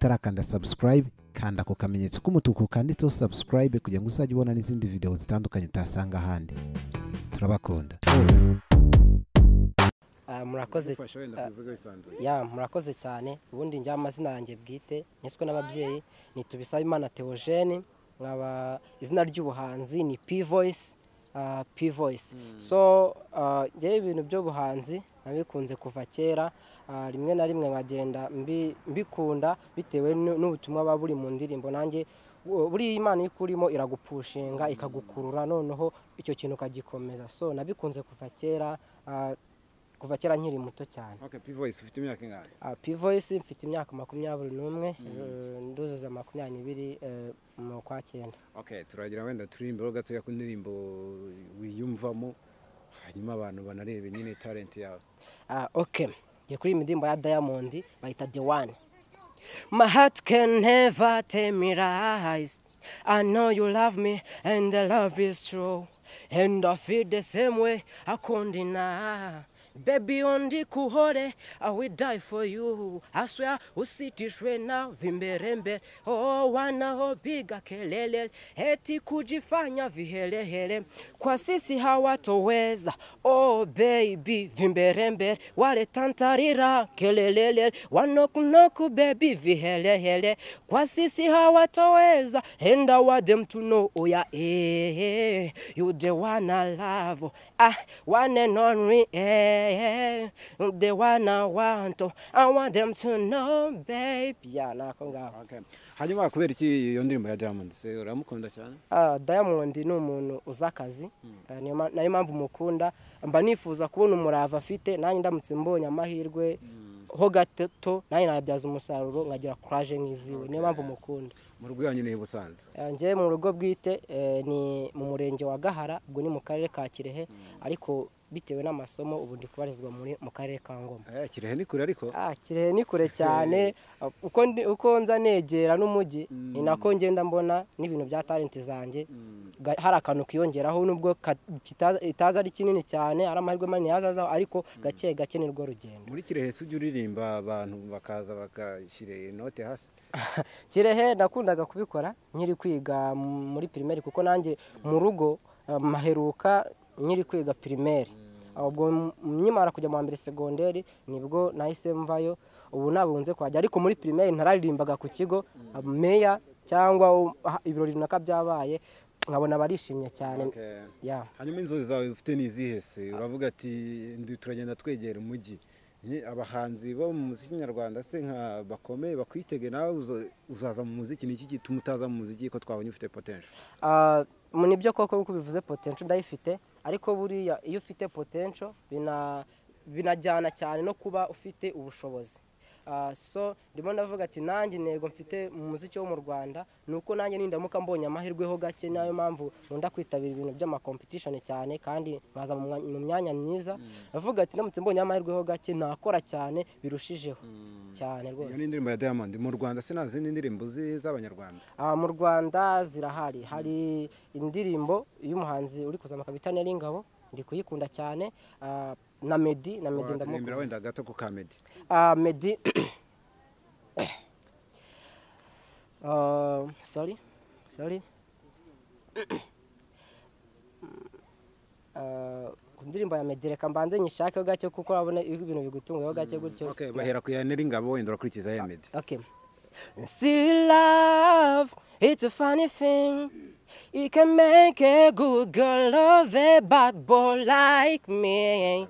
Utarakanda subscribe, kanda ako kamenyetso k'umutuku kanditseho subscribe kugira ngo uzajye ubona n'izindi video zitandukanye utasanga ahandi. Turabakunda. Murakoze. Ya, murakoze cyane. Ubundi njya amazina yanjye bwite niswe n'ababyeyi ni Tubisabimana Theogene, nkaba izina ry'ubuhanzi ni P Voice, P Voice. So njye ibintu by'ubuhanzi nabikunze kuva kera, rimwe na rimwe nkagenda mbikunda bitewe n'ubutumwa buba buri mu ndirimbo. Nanjye buri Imana ikurimo iragupushinga ikagukurura, noneho icyo kintu ukagikomeza. So nabikunze kuva kera, kuva kera nkiri muto cyane. Okay, P Voice ufite imyaka ingahe? P Voice mfite imyaka 21, nduzuza 22 mu kwa 9. Okay, turagira wenda turirimbe gatoya ku ndirimbo wiyumvamo, hanyuma abantu banarebe nyine talent yawe. Okay. Ngiye kuri indirimbo ya Diamond bayita The One. My heart can never tell me lies. I know you love me and the love is true. And I feel the same way, I can't deny. Baby, on the kuhore, I will die for you. I swear, usitishwe na vimberembe. Oh, wanaopiga kelele, eti kujifanya vihelehele. Kwa sisi hawatoweza. Oh baby, vimberembe, wale tantarira kelelele. Wanokunoku baby, vihelehele. Kwa sisi hawatoweza. And I want them to know, oh yeah, eh, eh, you the one I love, ah, one and only, eh. The one I want, I want them to know, babe. Yeah, nako ngaho. Okay. Hanyuma kubera iki iyo ndirimbo ya Diamond se uramukunda cyane? Diamond ni umuntu uzakazi. Nayo mpamvu mukunda, mba nifuza kubona umurava afite, nanjye ndamutse mbonye amahirwe ho gato nanjye nabyaza umusaruro nkagira courage nk'iziwe. Niyo mpamvu mukunda. Mu rugo yanyu ni busanzwe? Njye mu rugo bwite ni mu murenge wa Gahara, ubwo ni mu karere ka Kirehe, ariko bitewe n'amasomo ubu ndi kubarizwa mu karere ka Ngoma. Kirehe ni kure ariko? Kirehe ni kure cyane. Uko nza negera n'umujyi ni nako ngenda mbona n'ibintu bya talent zanjye hari akantu kiyongeraho, nubwo itaza ari kinini cyane, ari amahirwe manini yazazaho, ariko gake gake ni rwo rugendo. Muri Kirehe se ujya uririmba abantu bakaza bakashyira inote hasi? Kirehe nakundaga kubikora nkiri kwiga muri primaire, kuko nanjye mu rugo maheruka nkiri kwiga primaire. Ubwo nyimara kujya mu mbere secondaire nibwo nahise mvayo, ubu nabunze kwajya, ariko muri primaire ntararirimbaga ku kigo meya cyangwa ibirori runaka byabaye nkabona barishimye cyane. Yeah. Hanyuma inzozi zawe ufite ni izihe se? Uravuga ati turagenda twegera umujyi, abahanzi bo mu muziki nyarwanda se nka bakomeye bakwitege, nawe uzaza mu muziki, ni iki gituma utaza mu muziki ko twabonye ufite potential? Mu nibyo koko uko bivuze potential ndayifite, ariko buriya iyo ufite potential binajyana cyane no kuba ufite ubushobozi. So ndimo ndavuga ati nanjye intego mfite mu muziki wo mu Rwanda nuko nanjye nindamuka mbonye amahirwe ho gake, nayo mpamvu nkunda kwitabira ibintu by'ama competition cyane kandi nkaza mu myanya myiza. Ndavuga ati ndamutse mbonye amahirwe ho gake nakora cyane birushijeho cyane rwose. Iyo ni indirimbo ya Diamond. Mu Rwanda se nta zindi ndirimbo z'abanyarwanda? Mu Rwanda zirahari. Hari indirimbo y'umuhanzi uri kuzamuka bita Nel Ngabo, ndi kuyikunda cyane, na Meddy, na Meddy ndamukunda. Wenda gato ku ka Meddy. Meddy sorry. Ku ndirimbo ya Meddy reka mbanze nyishake gake kuko urabona ibintu bigutunga gake gutyo. Okay, bahera ku ya Nel Ngabo wenda urakurikiza ya Meddy. Okay. See love, it's a funny thing. It can make a good girl love a bad boy like me.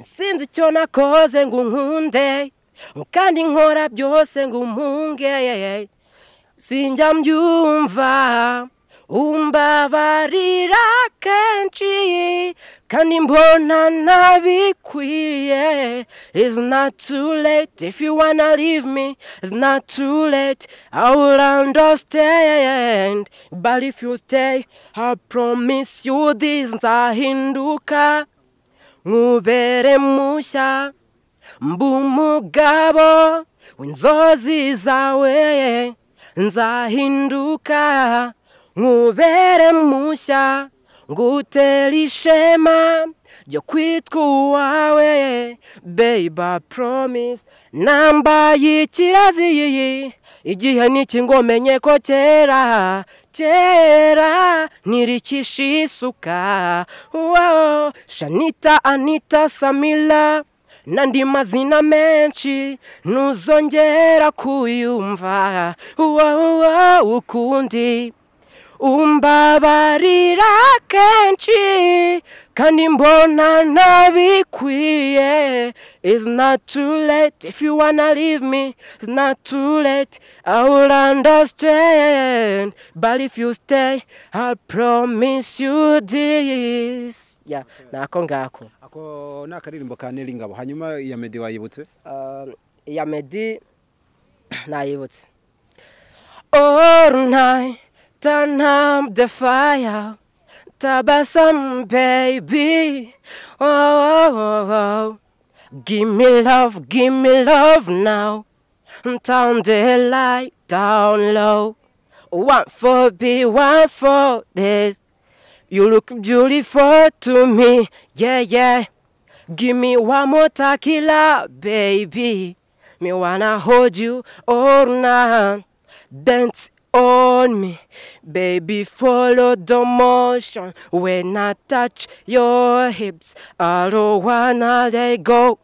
Sinzi icyo nakoze ngo unkunde, kandi nkora byose ngo umpunge. Sinjya mbyumva, umbabarira kenshi, kandi mbona nabikwiye. It's not too late if you wanna leave me. It's not too late, I will understand. But if you stay, I promise you this: nzahinduka nkubere mushya, mbumugabo w'inzozi zawe. Nzahinduka nkubere mushya, ngutera ishema Byo kwitwa uwawe, babe, I promise. Nambaye ikirazi, igihe niki ngo menye ko kera kera ntirikisha isuka. Wow. Shanita, Anita, Samila n'andi mazina menshi ntuzongera kuyumva. Wow, ukundi umbabarira kenshi kandi mbona ntabikwiye. It's not too late if you wanna leave me, it's not too late, I will understand, but if you stay, I promise you this. Yeah, nako ngako. Ako ni akaririmbo ka Nel Ngabo. Hanyuma iya Meddy wayibutse? Iya Meddy nayibutse. All night turn up the fire, Tabasam baby, oh, oh, oh. Give me love, give me love now, turn the light down low, 1 4 B 1 4 this, you look beautiful to me, yeah yeah, give me one more tequila baby, me wanna hold you all night, dance on me, baby, follow the motion. When I touch your hips, I don't wanna let go.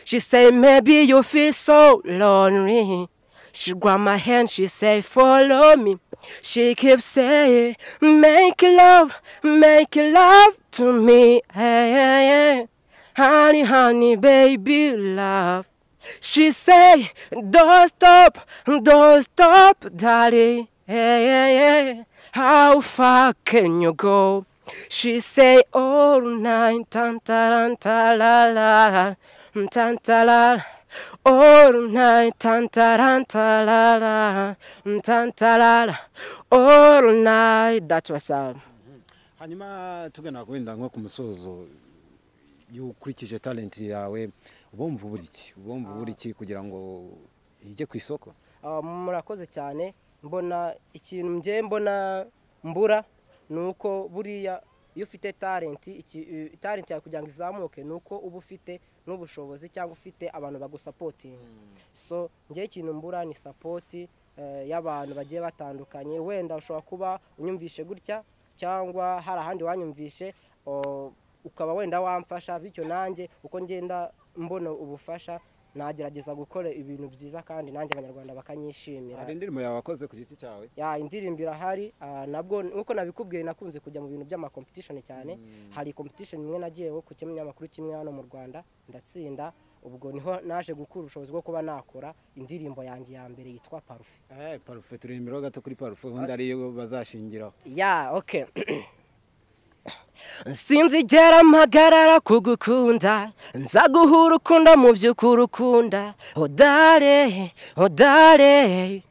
She say maybe you feel so lonely. She grab my hand, she say follow me. She keeps saying make love to me, hey, hey, hey. Honey, honey, baby, love. She say, don't stop, darling. Hey, hey, hey. How far can you go? She say, all night, tan ta ta la la, tan ta la, all night, tan ta ta la la, tan ta la, all night. That's what's up. Hanyuma tugana kwenda nko ku musozo, ukurikije talent yawe ubumva buri iki kugira ngo ijye ku isoko? Murakoze cyane. Mbona ikintu ngiye mbona mbura nuko buriya iyo ufite talent, talent yawe kugira ngo izamuke nuko uba ufite n'ubushobozi cyangwa ufite abantu bagusapotinga. So ngiye ikintu mbura ni support y'abantu bagiye batandukanye. Wenda ushobora kuba unyumvishe gutya cyangwa hari ahandi wanyumvishe, ukaba wenda wamfasha, bityo nanjye uko ngenda mbona ubufasha nagerageza gukora ibintu byiza kandi nanjye abanyarwanda bakanyishimira. Hari indirimbo yawe wakoze ku giti cyawe? Ya, indirimbo irahari. Nabwo nkuko nabikubwiye nakunze kujya mu bintu by'ama competition cyane. Hari competition imwe nagiyeho ku kinyamakuru kimwe hano mu Rwanda ndatsinda, ubwo niho naje gukura ubushobozi bwo kuba nakora indirimbo yanjye ya mbere yitwa Parufe. Parufe, turirimbira gato kuri Parufe ubundi ariyo bazashingiraho. Ya, okay. Sinzigera mpagarara kugukunda, nzaguha urukundo mu by'ukuri ukunda. Odare, odare,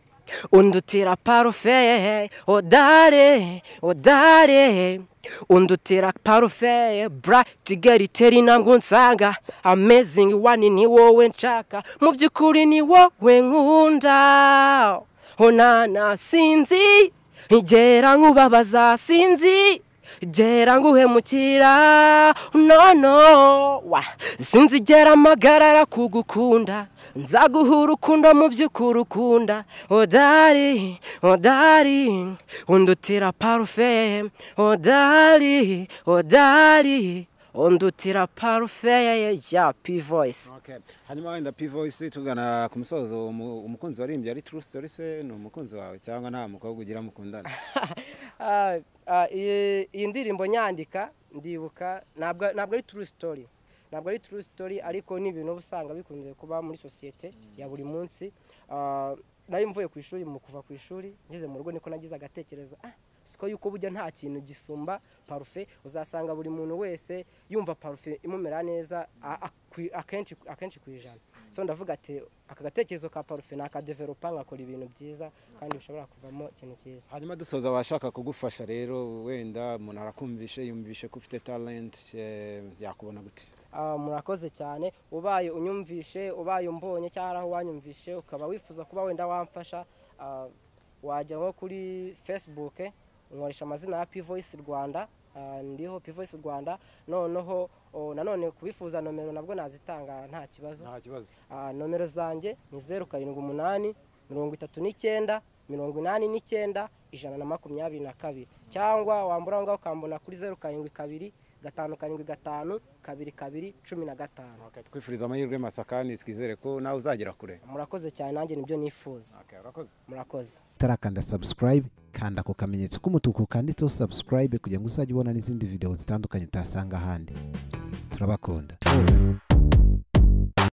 undutira parufe, odare, odare, undutira parufe. Bright girl itera intambwe unsanga, amazing one ni wowe nshaka, mu by'ukuri ni wowe nkunda. Onana sinzi igera nkubabaza, sinzi gera nguhemukira, no no wa. Sinzigera mpagarara kugukunda, nzaguha urukundo mu by'ukuri ukunda. Odari, odari, undutira parufe, odari, odari, undutira parufe. Ya P Voice. Okay. Hanyuma wenda P Voice tugana ku musozo, umukunzi waririmbye ari true story se ni umukunzi wawe cyangwa nta mukobwa ugira mukundana? Iyi ndirimbo nyandika ndibuka ntabwo ari true story, ntabwo ari true story, ariko ni ibintu usanga bikunze kuba muri societe ya buri munsi. Nari mvuye ku ishuri, mu kuva ku ishuri ngeze mu rugo niko nagize agatekerezo, siko yuko burya nta kintu gisumba parufe. Uzasanga buri muntu wese yumva parufe imumera neza akenshi ku ijana. So ndavuga ati aka gatekerezo ka parufe nakadevelopa nkakora ibintu byiza kandi bishobora kuvamo ikintu cyiza. Hanyuma dusoza, abashaka kugufasha rero, wenda umuntu arakumvishe yumvishe ko ufite talent, yakubona gute? Murakoze cyane. Ubaye unyumvishe, ubaye umbonye cyangwa aho wanyumvishe ukaba wifuza kuba wenda wamfasha, wajya nko kuri Facebook nkoresha amazina ya P Voice Rwanda. Ndiho P Voice Rwanda. Noneho nanone kubifuza nomero nabwo nazitanga nta kibazo. Nta kibazo. Nomero zanjye ni 078 39 89 122, cyangwa wambura ngaho ukambona kuri 072 575 22 15. Okay, twifuriza amahirwe masa kandi twizere ko nawe uzagera kure. Murakoze cyane, nanjye nibyo nifuza. Okay, urakoze. Murakoze. Utarakanda subscribe, kanda ku kamenyetso k'umutuku kanditseho subscribe kugira ngo uzajye ubona n'izindi video zitandukanye utasanga ahandi. Turabakunda.